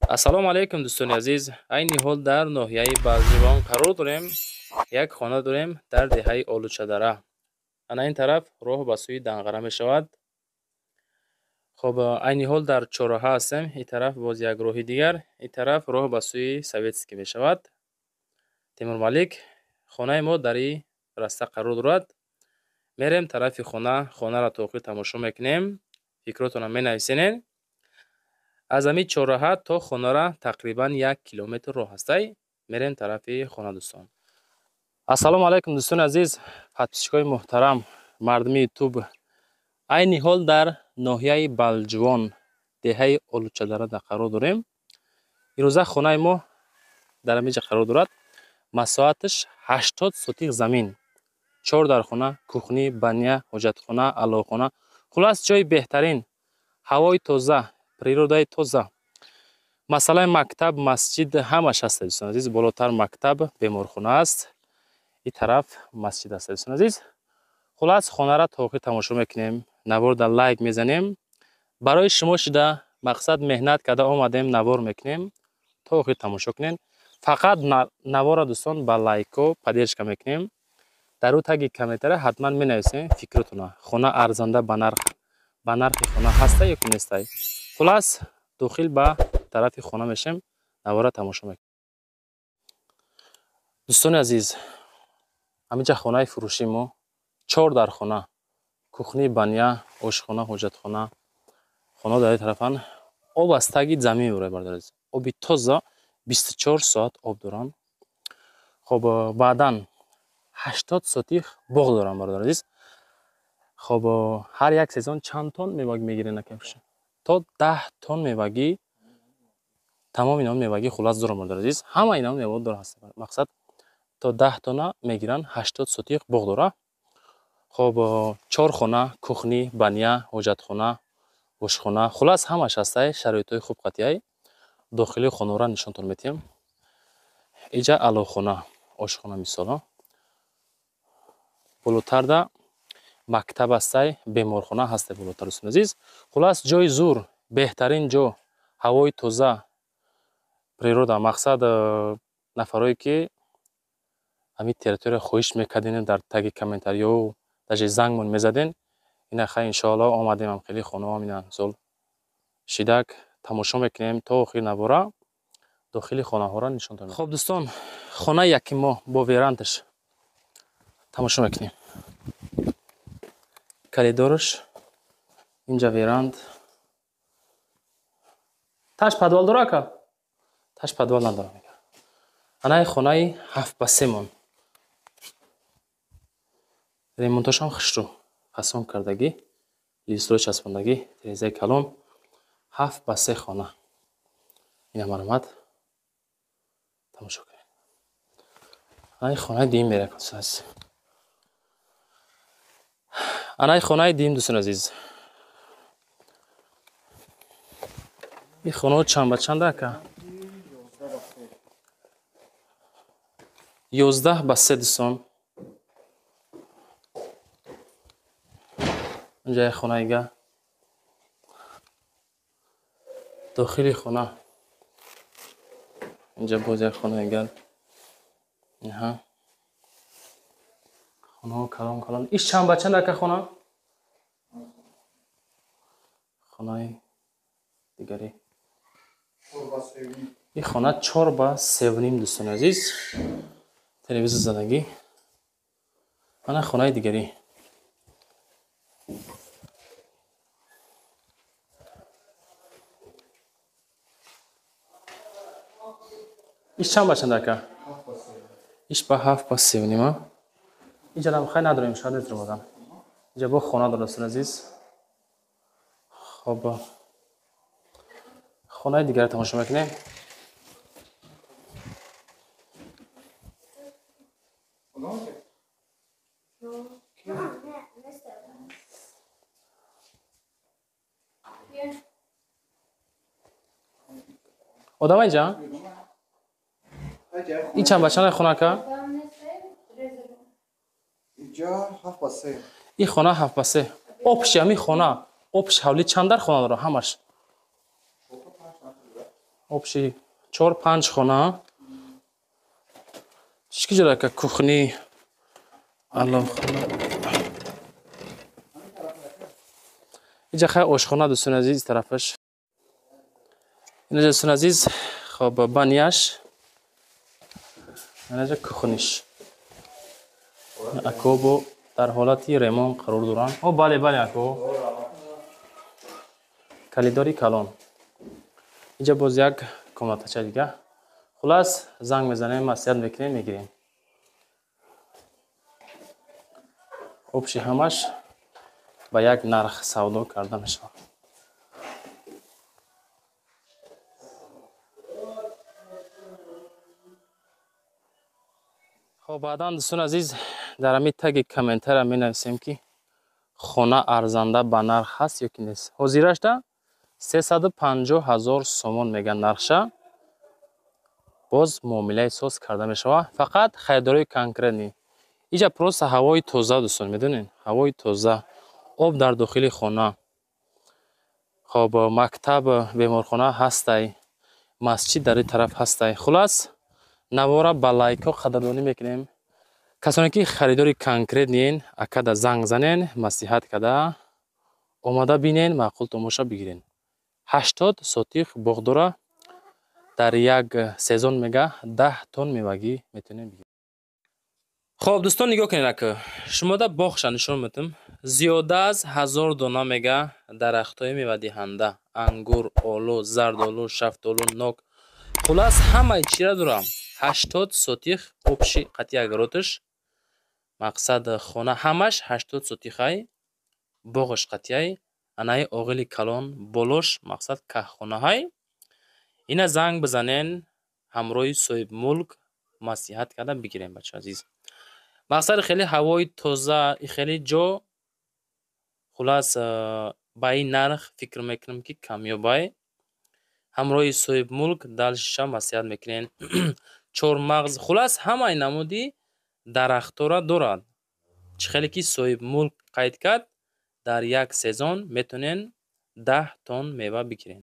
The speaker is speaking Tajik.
Ассалому алайкум, дӯстони азиз. Айни ҳол дар ноҳияи Балҷувон қарор дорем. Як хона дорем дар деҳаи Олучадара. Ана ин тараф роҳ ба сӯи Данғара мешавад. Хоб, айни ҳол дар чорроҳа ҳастем. Ин тараф боз як роҳи дигар, ин тараф роҳ ба сӯи Советский мешавад. Темурмалик, хонаи мо дар ин раста қарор дорад. Мерем тарафи хона, хонаро то охир тамошо мекунем. Фикротонро менависенед. Аз ҳамин чорроҳа то хонара тақрибан 1 километр роҳ ҳастай. Мерем тарафи хона, дӯстон. Ассалому алайкум, дӯстони азиз, подписчикои муҳтарам, мардуми Ютуб. Айни ҳол дар ноҳияи Балҷувон, деҳаи Олучадарада қарор дорем. Имрӯза хонаи мо дар ҳамин ҷа қарор дорад. Масоҳаташ 80 сотих замин. 4 дархона, кухни, баня, ҳоҷатхона, аловхона. Хулас, ҷои беҳтарин, ҳавои тоза, природаи тоза. Масъалаи мактаб, масҷид ҳамаш ҳаст, дӯстони азиз. Болотар мактаб, беморхона аст. Ин тараф масҷид аст, дӯстони азиз. Хулас, хонара то охир тамошо мекунем. Наворда лайк мезанем. Барои шумо шида мақсад меҳнат карда омадем, навор мекунем. То охир тамошо кунем. Фақат навора, дӯстон, ба лайко поддержка мекунем. Дар ӯ таги комментария ҳатман менависем фикротона. Хона арзанда ба нарх, ба нархи хона ҳаста ё ки нестай. Хулас, дохил ба тарафи хона мешем, навора тамошо мекунем. Дӯстони азиз, ҳаминҷа хонаи фурӯшии мо, 4 дархона, кухни, баня, ошхона, ҳоҷатхона. Хона дар ин тарафан об аз таги замин мебурад, бародари азиз. Оби тоза 24 соат об доранд. Хоб, баъдан 80 сотих боғ доранд, бародари азиз. Хоб, ҳар як сезон чанд тонн мевагӣ мегирен, акай? То 10 тонн мевагӣ, тамоми инҳо мевагӣ хулас доранд, бародари азиз. Ҳама инҳо мева доранд ҳастанд. Мақсад то 10 тонна мегиранд, 80 сотих боғ дора. Хоб, 4 хона, кухни, баня, ҳоҷатхона, ошхона, хулас ҳамаш ҳастай, шароитҳои хуб қатъияй. Дохили хонаро нишонтон метиҳем. Иҷа аловхона, ошхона мисоло. Болотарда мактаб ҳастай, беморхона ҳастай болотар, дӯстони азиз. Хулас, ҷои зур, беҳтарин ҷо, ҳавои тоза, природа. Мақсад, нафарое ки ҳамин территория хоҳиш мекардем дар таги комментариё, даже зангмон мезаден. Ина хай, иншоалло омадем, ҳам хеле хонаҳо ина мисол шидак тамошо мекунем то охир навора. Дохили хонаҳоро нишон додем. Хоб, дӯстон, хонаи яки мо бо верандаш тамошо мекунем. Коридораш, инҷа веранд. Таш подвал дора, ака? Таш подвал надора, мега. Анаи хонаи 7 ба 3 мон. Ремонтошам хушрӯ, фасон кардагӣ, листро часпондагӣ, терезаи калон, 7 ба 3 хона. Ина марҳамат тамошо кунед. Анаи хонаи дуюм меравем, дӯстони азиз. Анаи хонаи дуюм, дӯстони азиз. Ин хонаҳо чанд ба чанд, ака? 11 ба 3, дӯстон. Инҷа як хонаи дига. Дохили хона. Инҷа боз як хонаи дигар. Иҳа. Хонаҳо калон калон. Иш чанд ба чанд, ака, хона? Хонаи дигари. Ин хона 4 ба 3.5, дӯстони азиз. Телевизор задагӣ. Ана хонаи дигарӣ. Иш чанд ба чанд, ака? Иш ба 7 ба 3.5, а? Инҷа нам хай надорем, шояд метавонам. Инҷа бо хона дорад, дӯстони азиз. Хоб, хонаи дигарро тамошо мекунем. Одама инҷа? Ин чанд ба чанд хона, ака? Инҷа 7 ба 3. Ин хона 7 ба 3. Обши ҳамин хона, обши ҳавлӣ чанд дар хона дорад ҳамаш? Общий 4-5 хона. Чӣ ҷора ака кухни аллохона. Иҷа хай ошхона дӯстони азиз тарафаш. Инаҷа дӯстони азиз, хоб баняш. Инаҷа кухниш. Акобо дар ҳолати ремон қарор доранд. О, бале, бале, ако. Калидори калон. Инҷа боз як комнатача дига. Хулас, занг мезанем, маслиҳат мекунем, мегирем. Общий ҳамаш ба як нарх савдо карда мешавад. Хоб, баъдан дӯстони азиз, дар ҳамин таги комментария менависем, ки хона арзанда ба нарх ҳаст ё ки нест. Ҳозирашда 350 000 сомон меган нархша. Боз муомилаи соз карда мешавад. Фақат харидорои конкретни. Иҷа просто ҳавои тоза дӯстон, медонед? Ҳавои тоза, об дар дохили хона. Хоб, мактаб, беморхона ҳастай, масҷид дар ин тараф ҳастай. Хулас, навора ба лайкҳо қадрдонӣ мекунем. Касоне ки харидори конкретниен, акада занг занен, маслиҳат када омада бинен, маъқул томоша бигирен. 80 сотих боғ дора. Дар як сезон мега 10 тонн мевагӣ метавонем бигирем. Хоб дӯстон, нигоҳ кунед ака. Шумода боғша нишон медиҳам. Зиёда аз 1000 дона мега дарахтҳои мевадиҳанда, ангур, олу, зардолу, шафтолу, нок. Хулас ҳамаи чира дорам. 80 сотих общий қатъи агроташ. Мақсад хона ҳамаш 80 сотихай, боғаш қатъияй, анаи оғили калон болош мақсад каҳхонаҳай. Ина занг бизанен, ҳамроҳи соҳибмулк маслиҳат карда бигирем, бача азиз. Мақсад хеле ҳавои тоза, хеле ҷо. Хулас, ба ин нарх фикр мекунам, ки камёбай. Ҳамроҳи соҳибмулк далшиша маслиҳат мекунен. Чормағз, хулас ҳамаи намуди дарахтора дорад. Чӣ хеле ки соҳибмулк қайд кард, дар як сезон метавонен 10 тонн мева бигирен.